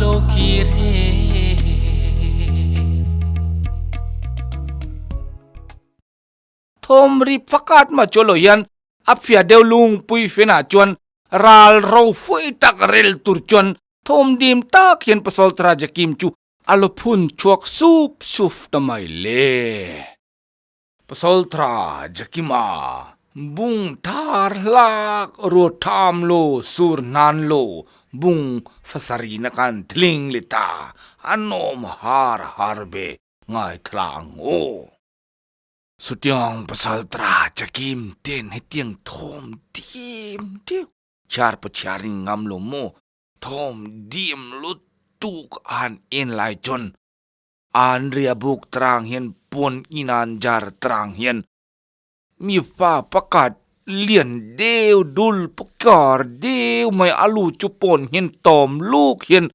lo kir he. Thawm ri fakat ma chu lo hian a phiah deuh lungpui fenah chuan ral ro fui tak rel tur chuan thawm dim tak hian Pasal Trajakim chu a lo phun chhuak sup sup ta mai le. Pasaltha Jakima bung thar hlak ruat tham lo sur hnan lo bung fasarina kan thling le ta a nawm har har ve ngaithla ang aw. Chutiang Pasaltha Jakim ten hetiang thawm dim deuh chhiar pawh chhiar in ngam lo maw thawm dim lutuk a han en lai chuan An riahbuk trang hian pawn in an jar trang hian mi fa pakhat lian deuh dul pakar deuh mai a lu chu pawn hian tawm luk hian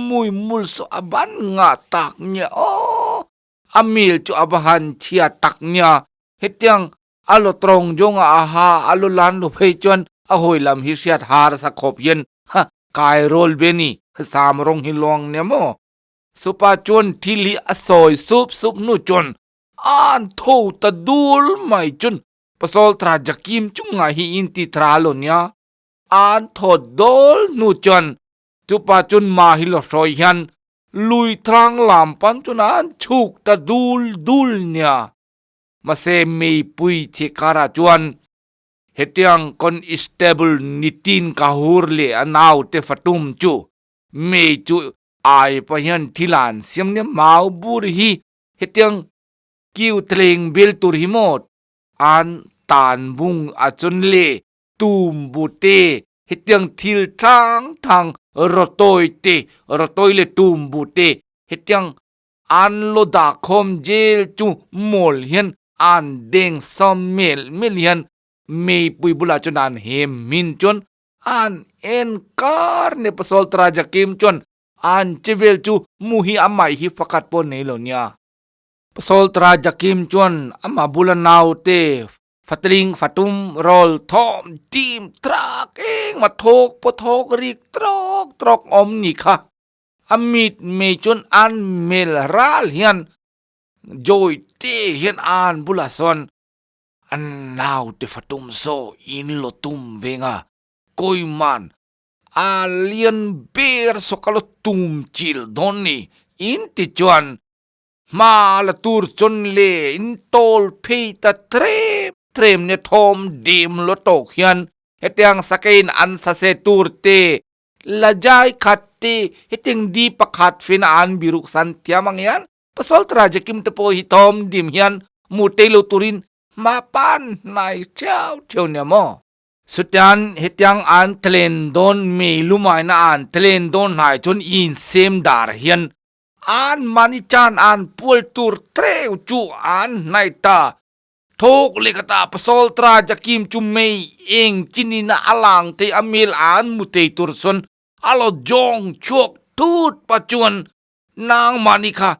mui mul saw a ban ngah tak nia aw a mil chu a va han chhia tak nia hetiang a lo tawng zawng a aha a lo lan lo phei chuan a hawi lam hi hriat har sa khawp hian ha kai rawl ve ni sam rawng hi luang nia maw. Supa chuan thil hi a sawi sup sup hnu chuan an tho ta dul mai chuan Pasal Tra Jakim chu ngai hi in ti tra lo nia. An tho dawl hnu chuan chupa chuan ma hi lo hrawi hian lui tlang lam pan chuan an chhuk ta dul dul nia. Mahse meipui chhe karah chuan hetiang constable nitin ka hur leh a naute fatum chu mei chu Ai pawh hian thil an siam nia mau bur hi hetiang kiu thleng bel tur hi maw an tan bung a chuan le tum bu te hetiang thil thang thang rawtawi te rawtawi leh tum bu te hetiang an lo dah khawm zel chu mawl hian an deng sawm mel mel hian meipui bulah chuan an hem hmin chuan An en kar ni Pasal Traja Kim chuan an che vel chu mu hi a mai hi pakhat pawh nei lo nia. Pasal Traja Kim chuan amah bula naute Fatling Fatum rawl thawm tim trak engmah thawk pawh thawk rik trawk trawk awm ni kha. A mit mei chuan an mel ral hian Joy te hian an bulah sawn An naute fatum zaw in lo tum veng a, Koiman a lian ber saw ka lo tum chil dawn ni in ti chuan hma la tur chuan le in tawl phei ta trem trem nia thawm dim lo tawk hian hetiang sakein an sase tur te la jai khat te hetiang di pakhat fena an biruk san thiam ang hian Pasal Trajakim te pawh hi thawm dim hian mu tei lo turin hma pan hnai theu theu nia maw? Chutiang hetiang an thlen dawn mei lumaina an thlen dawn hnai chuan insem dar hian an mahni chan an pual tur treu chu an hnai ta. Thawk leh kha ta Pasal Trajakim chu mei eng chinina a lang thei a mel an mu thei tur chuan a lo jawng chhuak thut pa chuan Nangmahni kha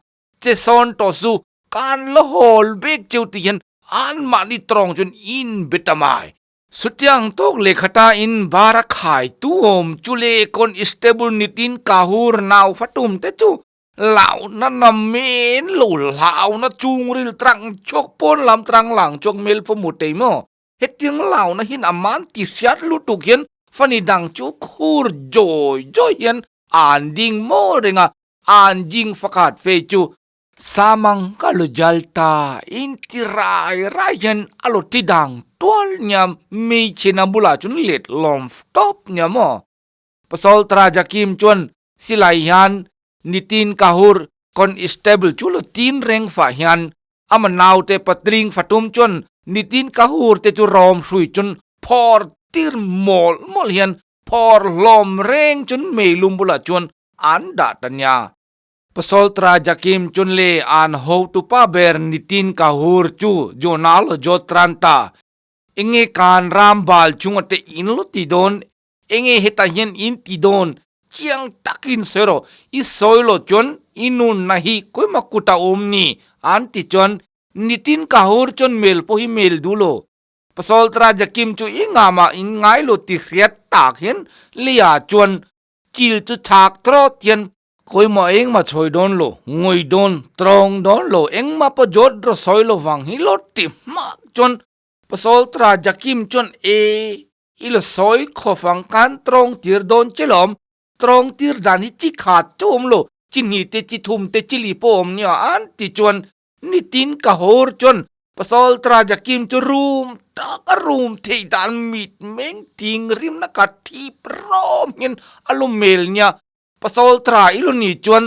che sawn tawh su, kan la hawl bik cheu ti hian anmahni tawng chuan in be ta mai. Chutiang tawk lehkha ta in bar a khai tu awm chu le constable nitin kahur nau fatum te chu hlauhna na men lo hlauhna chungril trang chhuak pawn lam trang lang chuak mel pawh hmu thei maw? Hetiang hlauhna hian a man ti hriat lutuk hian fani dang chu khur jawi jawi hian an ding mawl reng a, an ding fakhat fe chu Samang ka lo jal ta in ti rai rai hian a lo ti dang tual nia hmeichhe na bulah chuan let lawm tawp nia maw. Pasal Traja Kim chuan silai hian nitin kahur constable chu lo tin reng fah hian ama naute patling fatum chuan nitin kahur te chu rawm hrui chuan phawr tir mawl mawl hian Phawr hlawm reng chun meilum bulah chuan an dah ta nia. Pasoltra Jakim chun le an hotupa ber Nitin Kahur chu Jonal Jotranta enge kan ram bal chunga te in lo ti dawn enge hetah hian in ti dawn chiang takin sawi rawh i sawi lo chuan i nunna hi kawima kut a awm ni an ti chuan Nitin Kahur chuan mel pawh hi mel duh lo. Pasaltra Jakim chu i ngama in ngai lo ti hriat tak hian Leah chuan chil chu chhak trawt hian Kawimah engmah chhawi dawn lo, ngawi dawn, tawng dawn lo, engmah pawh jawt rawh sawi lo vang hi lo ti hmak chuan Pasaltra Jakim chuan e i lo sawi khawp ang khan tawng tir dawn che lawm, tawng tir dan hi chi khat chu awm lo, chi hnih te chi thum te chi li pawh awm nia an ti chuan Nitin ka hawr chuan Pasaltra Jakim chu rum tak a rum theih dan mit meng ting rimna ka thip rawm hian a lo mel nia. Pasaltra i lo nih chuan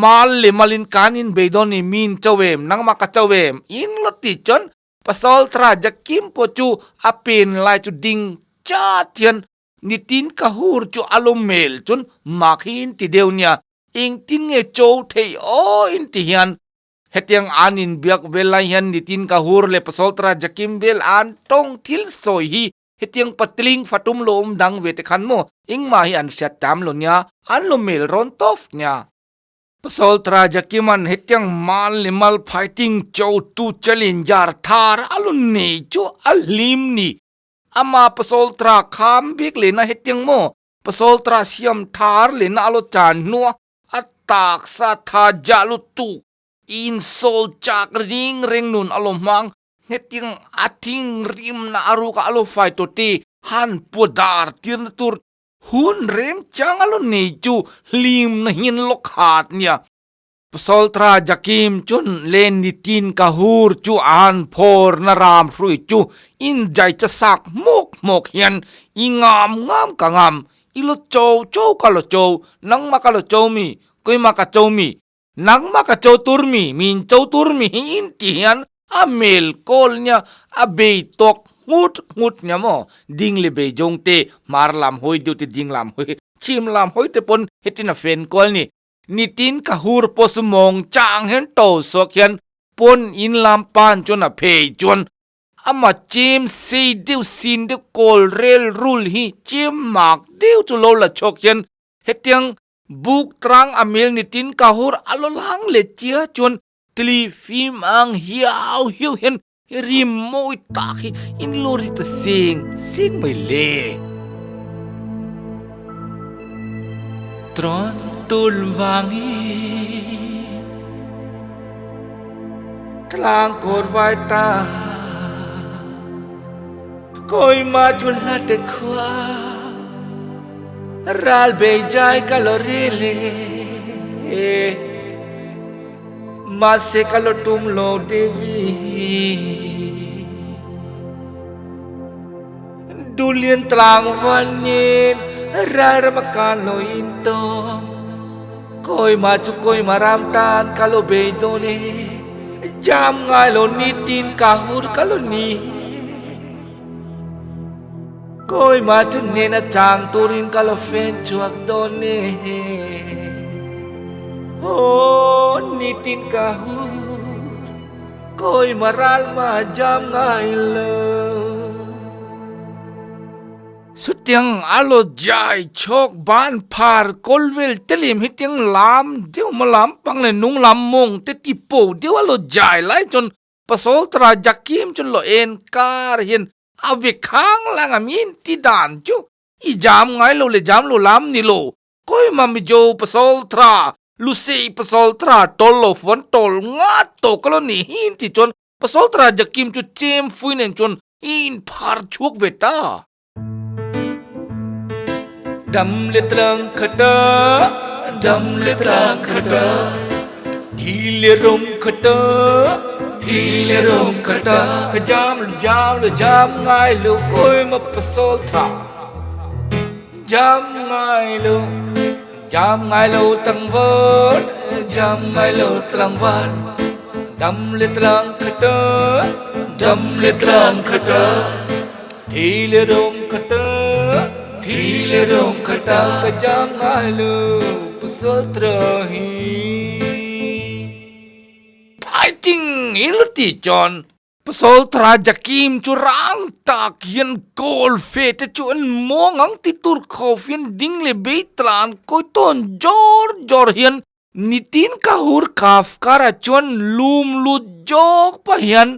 mal leh malin kan inbei dawn ni min cho em nangmah ka cho em in lo ti chuan Pasaltra Jakim pawh chu a pen lai chu ding chat hian nitin ka hur chu a lo mel chuan mak hi in ti deuh nia. Engtin nge cho theih aw in ti hian hetiang an inbiak vel lai hian nitin ka hur leh Pasaltra Jakim vel an tawng thil sawi hi hetiang patling fatum lo awm dang ve te khan maw engmah hi an hriat tam lo nia an lo mel rawn tawp nia. Pasaltra Jakiman hetiang mal leh mal fighting cho tu challenger thar a lo nei chu a hlim ni. Ama Pasaltra kham bik lehna hetiang maw Pasaltra siam thar lehna a lo chan hnua a taksa tha jah lutuk insawl chak ring reng nun a lo hmang hetiang a thinrimna a ruka a lo fai tawh te han pua dar tirna tur hun rem chang a lo nei chu hlimna hian lo khat nia. Pasaltra Jakim chun le nitin ka hur chu an phawr na ram hrui chu in jai cha sak hmawk hmawk hian i ngam ngam ka ngam, i lo cho cho ka lo cho, nangmah ka lo cho mi, keimah ka cho mi, nangmah ka cho tur mi, min cho tur mi hi in ti hian a mel kawl nia a bei tawk nghut nghut nia maw, ding le bei zawng te hmar lam hawi deuh te ding lam hawi chhim lam hawi te pawn hetin a fen kual ni. Nitin ka hur pawh chu mawng chang hian to suak hian pawn in lam pan chuan a phei chuan ama chem sei deuh sin deuh kawl rel rul hi chem mak deuh chu lo la chhuak hian hetiang buk trang a mel nitin ka hur a lo lang leh chia chuan tli fim ang hiau hiau hian rim mawi tak hi in lo ri ta seng seng mai le. Tron tul vangin tlang kawr vai ta koi ma chu la te khua ral bei jai ka lo ri le. Mahse ka lo tum lo Devi. Dulian tlang vanin ral ram a kan lo in tawm. Kawi ma chu kawi ma ram tan ka lo bei dawn e. Jam ngai lo nitin ka hur ka lo ni. Kawi ma chu hnena chang turin ka lo fen chhuak dawn e. Aw nitin ka hur kawi ma ral ma jam ngai lo. Chutiang a lo jai chhawk ban phar kawl vel te lem hetiang lam deuh ma lam pang leh nung lam mawng te ti po deuh a lo jai lai chuan Pasaltra Jakim chuan lo en kar hian A ve khang lang a min ti dan chu i jam ngai lo le jam lo lam ni lo. Kawima Mizo pasaltha, Lusei pasaltha tawl lo fuan tawl ngat tawh ka lo ni hi in ti chuan pasaltha Jakim chu chem fui nen chuan i inphar chhuak ve ta. Dam le tlang khata, dam le tlang khata, thi le rawng khata, thi le rawng khata, ka jam lo jam lo jam ngai lo kawi ma pasaltha jam ngai lo jam ngai lo tlangval jam ngai lo tlangval dam le tlang khata dam le tlang khata Thi le rawng khata thi le rawng khata ka jam ngai lo pasaltha hi. Fighting in lo ti chuan Pasaltha Jakim chu rang tak hian kawl fe te chu an muang ang ti tur khawp hian ding leh bei tlan kawi tawn jawr jawr hian Nitin ka hur kaf karah chuan lum lut zawk pah hian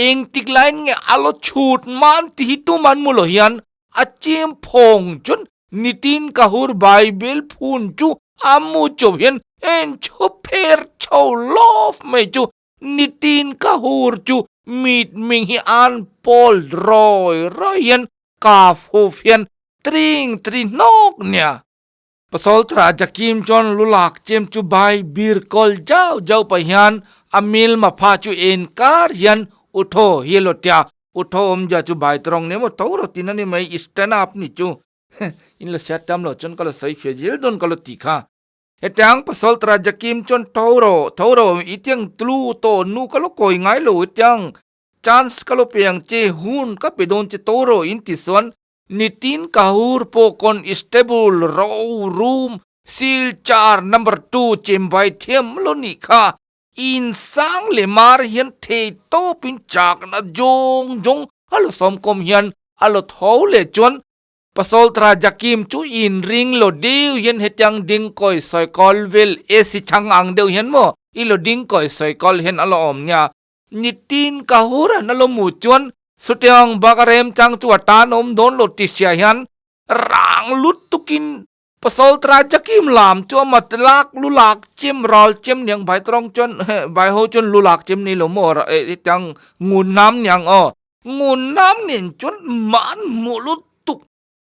engtik laiin nge a lo chhut man ti hi tuman mu lo hian a chim phawng chuan nitin ka hur Bible phun chu a mu chawp hian En chhu pher chho lawf mai chu nitin ka hur chu mit ming hi an pawl rawi rawi hian kaf huf hian tring tri hnawk nia. Pasaltra Jakim chuan lu lak chem chu bai bir kawl zau zau pah hian a mil mapha chu en kar hian u thaw hi lo tia, u thaw awmzia chu bai tawng ni emaw tho rawh tin a ni mai i stand up ni chu in la hriat tam loh chuan ka la sawi fia zel dawn ka lo ti kha. Hetiang Pasaltra Jakim chuan tho rawh tho rawh i tiang tlu tawh nu ka lo kawi ngai lo hetiang chance ka lo pe ang che hun ka pe dawn che tho rawh in ti chuan Nitin Kahur pawh Constable Ro Room Silchar Number 2 chembai thiam lo nih kha in sang leh mar hian thei tawpin chakna zawng zawng a lo sawmkawm hian a lo tho leh chuan Pasaltra Jakim chu in ring lo deuh hian hetiang ding kawi sawi kawl vel AC chhang ang deuh hian maw i lo ding kawi sawi kawl hian a lo awm nia. Nitin Kahur an a lo mu chuan Sutiang bak a remchang chu a tan awm dawn lo ti hria hian rang lut tukin Pasaltra Jakim lam chu ama lak lu lak chem ral chem niang bai tawng chuan bai ho chuan lu lak chem ni lo maw hetiang ngun nam niang aw ngun nam nen chuan man hmuh lut tuk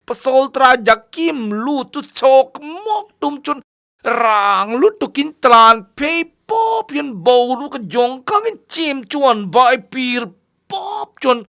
Pasaltra Jakim lu chu chhawk mawk tum chuan Rang lutukin tlan phei pawp hian boruak a jawng kangin chim chuan bai pir pawp chuan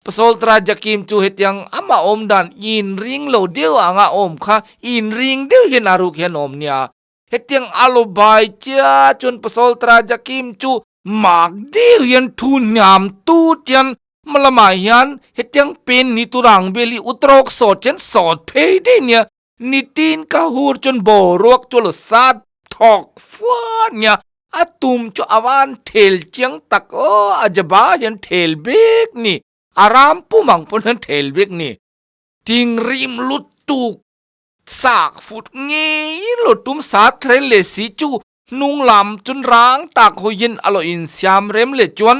Pasaltra Jakim chu hetiang amah awm dan inring lo deuh anga awm kha inring deuh hian a ruk hian awm nia. Hetiang a lo bai chia chuan Pasaltra Jakim chu mak deuh hian thu hniam tut hian hma lamah hian hetiang pen ni tur ang vel hi utrawk sawt hian sawt phei daih nia. Nitin ka hur chuan boruak chu lo sat thawk fuan nia, a tum chu a van thel chiang tak aw, a jaba hian thel bik ni, a ram pum ang pawn hian thel bik ni. Thinrim lutuk sak fut ngei lo tum sat rel leh si chu hnung lam chuan rang tak hawi hian a lo insiam rem leh chuan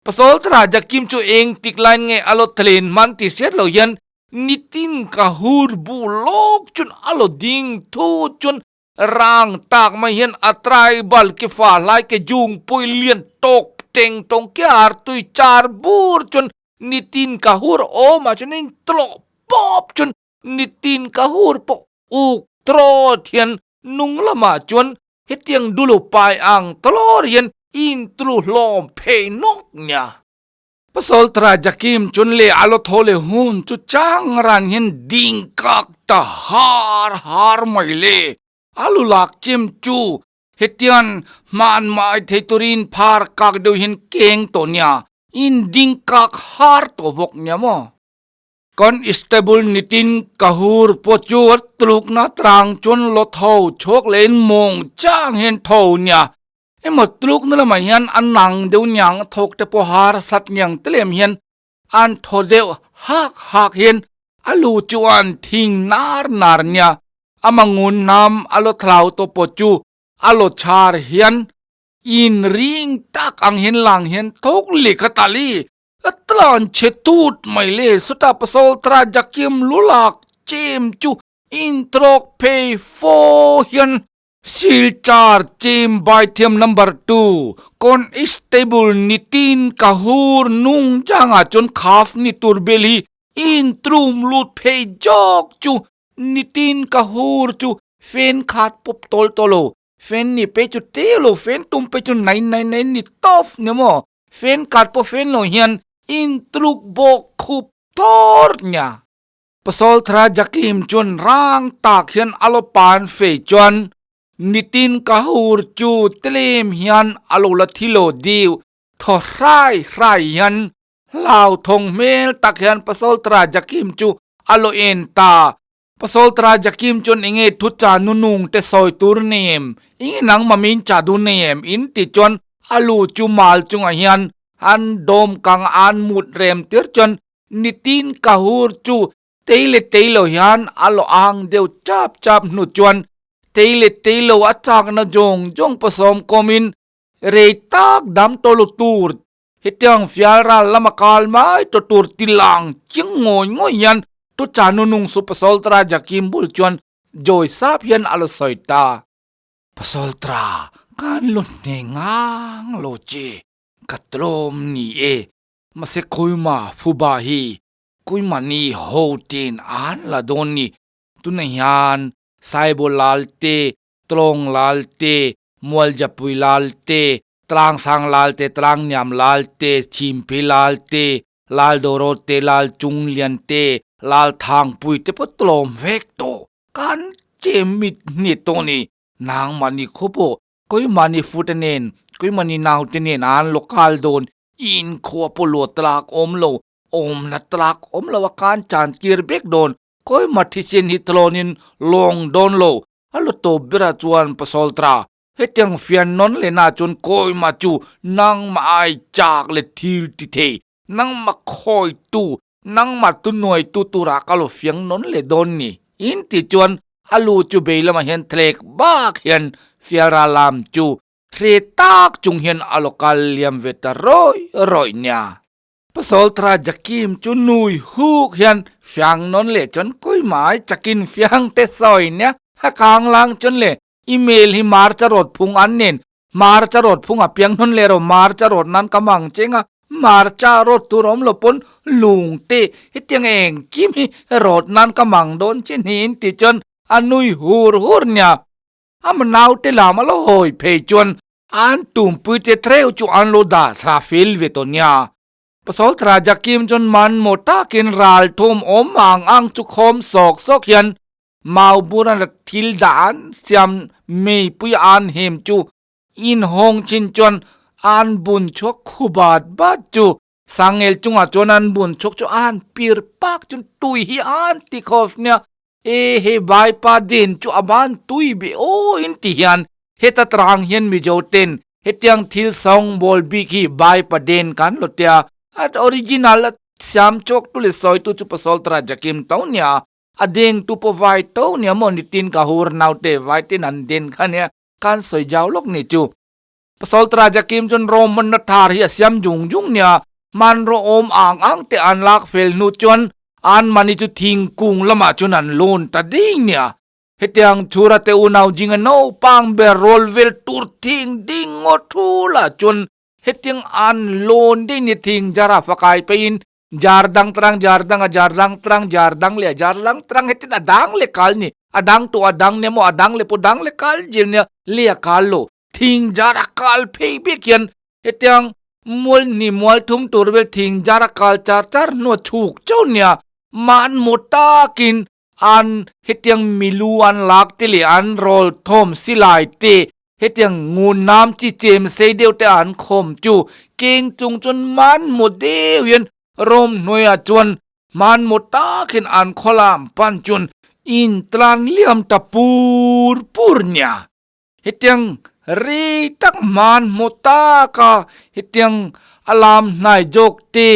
Pasaltra Jakim chu eng tik lain nge a lo thlen hman tih hriat lo hian nitin ka hur bu lawk chuan a lo ding thu chuan rang tak mai hian a tribal ke fa hlai ke jung pui lian tawk teng tawng ke ar tui char bur chuan nitin ka hur awm ah chuan a intlawh pawp chuan nitin ka hur pawh uk trawt hian nung lamah chuan Hetiang dulo pai ang tawlawr hian in tulu hlawm phei nawk nia. Pasaltra Jakim chun leh a lo thaw leh hun chu chang ran hian ding kak ta har har mai le. A lu lak chem chu hetiang hman mai thei turin phar kak deuh hian keng tawh nia, in ding kak har tawh bawk nia maw. Constable nitin Kahur pawh chu a tlukna tlang chuan lo tho chhuak leh in mawng chang hian tho nia emaw tlukna lamah hian a nang deuh niang a thawk te pawh har sat niang te lem hian an thaw deuh hak hak hian a lu chu an thing nar nar nia ama ngun hnam a lo thlau tawh pawh chu a lo chhar hian in ring tak ang hian lang hian thawk leh kha tali A tlan chhe tut mai le sawtah Pasaltra Jakim lulak chem chu intrawk phei fo hian Silchar chem baithiam number 2 Constable Nitin Kahur nung changah chuan khaf ni tur bel hi intrum lut phei zawk chu Nitin Kahur chu fen khat pawp tawl tawh lo fen ni pei chu teu lo fen tum pei chu nai nai nai ni tawp ni maw Fen khat pawh fen lo hian intluk bawk khup tawr nia. Pasalthra Jakim chuan rang tak hian a lo pan fei chuan nitin ka hur chu tlem hian a lo la thi lo deuh thaw hrai hrai hian hlauthawng hmel tak hian Pasalthra Jakim chu a lo en ta. Pasalthra Jakim chuan enge thu cha nunung te sawi tur nem, enge nangmah min cha duh nem in ti chuan a lu chu mal chungah hian an dawm kang an mut rem tir chuan nitin ka hur chu tei leh tei lo hian a lo ang deuh chap chap hnu chuan tei leh tei lo a chakna zawng zawng pasawm kawmin rei tak dam tawh lo tur Hetiang fial ral lama kal mai to tur tilang chiang ngawi ngawi hian Tuchanu nung su Pasaltra Jakim bul chuan Joy sap hian a lo sawi ta. Pasaltra kan lo hne ngang lo che, ka tlawm ni e, mahse Kawima Phuba hi Kawimani ho ten an la dawn ni, tunah hian Saibo Lal te, Tlawng Lal te, Mualjapui Lal te, Tlangsang Lal te, Tlangniam Lal te, Chhimphei Lal te, Lal Doro te, Lal Chunglian te, Lal Thangpui te pawh tlawm vek tawh. Kan che mit hni tawh ni. Nangmahni khaw pawh keimahni fute nen, keimahni naute nen an lo kal dawn. Inkhua pawh luah tlak awm lo, awmna tlak awm lo a kan chan tir vek dawn. Keimah thisen hi tlawnin lawng dawn lo. A lu tawp berah chuan Pasaltra Hetiang fian nawn leh na chuan kawima chu nangmah ai chak leh thil ti thei, nangmah khawitu, nangmah tunuaitu turah ka lo fiang nawn leh dawn ni. In ti chuan a lu chu bei lamah hian thlek bak hian fialra lam chu hre tak chung hian a lo kal liam ve ta rawih rawih nia. Pasaltra Jakim chu nui huk hian fiang nawn leh chuan kawima ai chakin fiang te sawi nia, a kang lang chuan le Email hi March a rawt phung an nen March a rawt phung a piang hnawn leh ro March a rawt nan ka mang cheng a March a rawt tur awm lo pawn lung te hetiang engkim hi rawt nan ka mang dawn che niin tih chuan a nui hur hur nia. A naute lam a lo hawi phei chuan an tumpui te threuh chu an lo dah thla fel ve tawh nia. Pasalthra Jakim chuan manmawh takin ral thum awm ang ang chu khawm sawk sawk hian Mau bur an thil dah an siam meipui an hem chu inhawng chin chuan an bun chhuak khu bat bat chu sangel chungah chuan an bun chhuak chu an pir pak chuan tui hi an ti khawp nia e hei vaipa den chu a ban tui be aw in ti hian heta trang hian Mizo ten hetiang thil sawngbawl bik hi vaipa den kan lo tia a original a siam chhuak tu leh sawi tu chu Pasaltra Jakim to nia. A deng tu pawh vai to nia maw nitin ka hur naute vai tin an den kha nia kan sawi zau lawk ni chu. Pasaltra Jakim chuan Roman na thar hi a siam jung jung nia hmanraw awm ang ang te an lak fel hnu chuan an mahni chu thingkung lamah chuan an lawn ta ding nia. Hetiang chhura te unau jinga naupang ber rawl vel tur thing ding ngaw thu lah chuan hetiang an lawn ding ni thing jara fakai peiin Jar dang trang jar dang a jar dang trang jar dang leh a jar dang trang hetin a dang leh kal ni a dang tawh a dang nia maw a dang leh pawh dang leh kal zel nia lei a kal lo thing jar a kal phei bik hian hetiang mual hnih mual thum tur vel thing jar a kal char char hnuah chhuk chauh nia mahni takin an hetiang milu an lak te leh an rawl thawm silai te Hetiang ngun nam chi chem sei deuh te an khawm chu keng chung chuan hmanhmawh deuh hian rawm hnuaiah chuan hmanhmawh tak hian an khaw lam pan chuan intlan liam ta pur pur nia. Hetiang rei tak hmanhmawh taka hetiang a lam hnai zawk te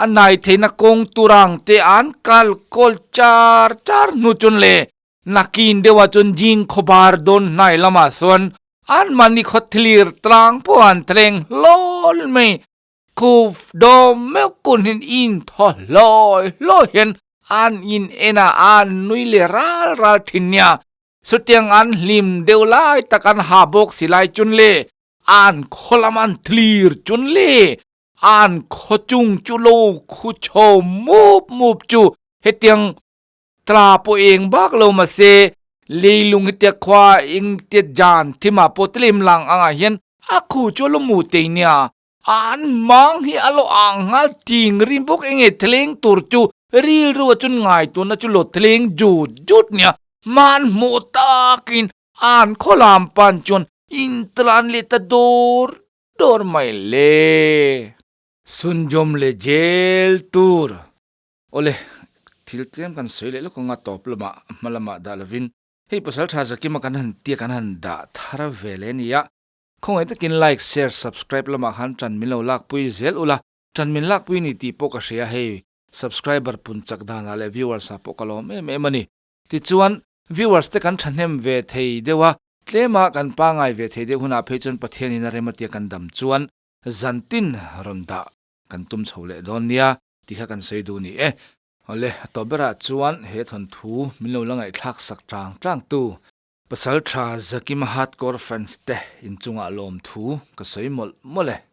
a nai theihna kawng turang te an kal kawl char char hnu chuan le Nakin deuhah chuan Jing khawbar dawn hnai lamah sawn anmahni khawthlir tlang pawh an thleng hlawl mai. Kuf dawm meuh kun hian in thaw hlawi hlawi hian an in en a, an nui leh ral ral thin nia. Chutiang an hlim deuh lai tak an ha bawk si lai chun le an khaw lam an thlir chun le an khaw chung chu lo khu chho mup mup chu hetiang Tla pawh eng bak lo mahse leilung hi tia khua eng tia jan thim ah pawh tlem lang ang ah hian a khu chu a lo mu tei nia. An mang hi a lo ang nghal ting rim bawk enge thleng tur chu rilru ah chuan ngai tuna chu lo thleng jut jut nia. Hmanhmawh takin an khaw lam pan chuan intlan leh ta dawr dawr mai le. Sunjawm leh jail tur. Awle, thil tlem kan sawi leh lawk anga tawp lamah hma lamah dah lovin hei pasal tha Zakima kan han tia kan han dah thar ve leh a ni a. Khawngaih takin like, share, subscribe lamah khan tan min lo lakpui zel ula, tan min lakpui ni tih pawh ka hria hei subscriber pun chak danah leh viewers ah pawh ka lawm em em a ni. Tichuan viewers te kan thahnem ve thei deuh a, tlema kan pangai ve thei deuh hunah phei chuan Pathianin a rem atia kan dam chuan zantin rawn dah kan tum chho leh dawn nia tih kha kan sawi duh ni e. Awle, a tawp berah chuan he thawnthu min lo la ngaihthlak sak tang tang tu. Pasaltha Zakima Hardcore fans te inchungah lawmthu ka sawi mawlh mawlh e.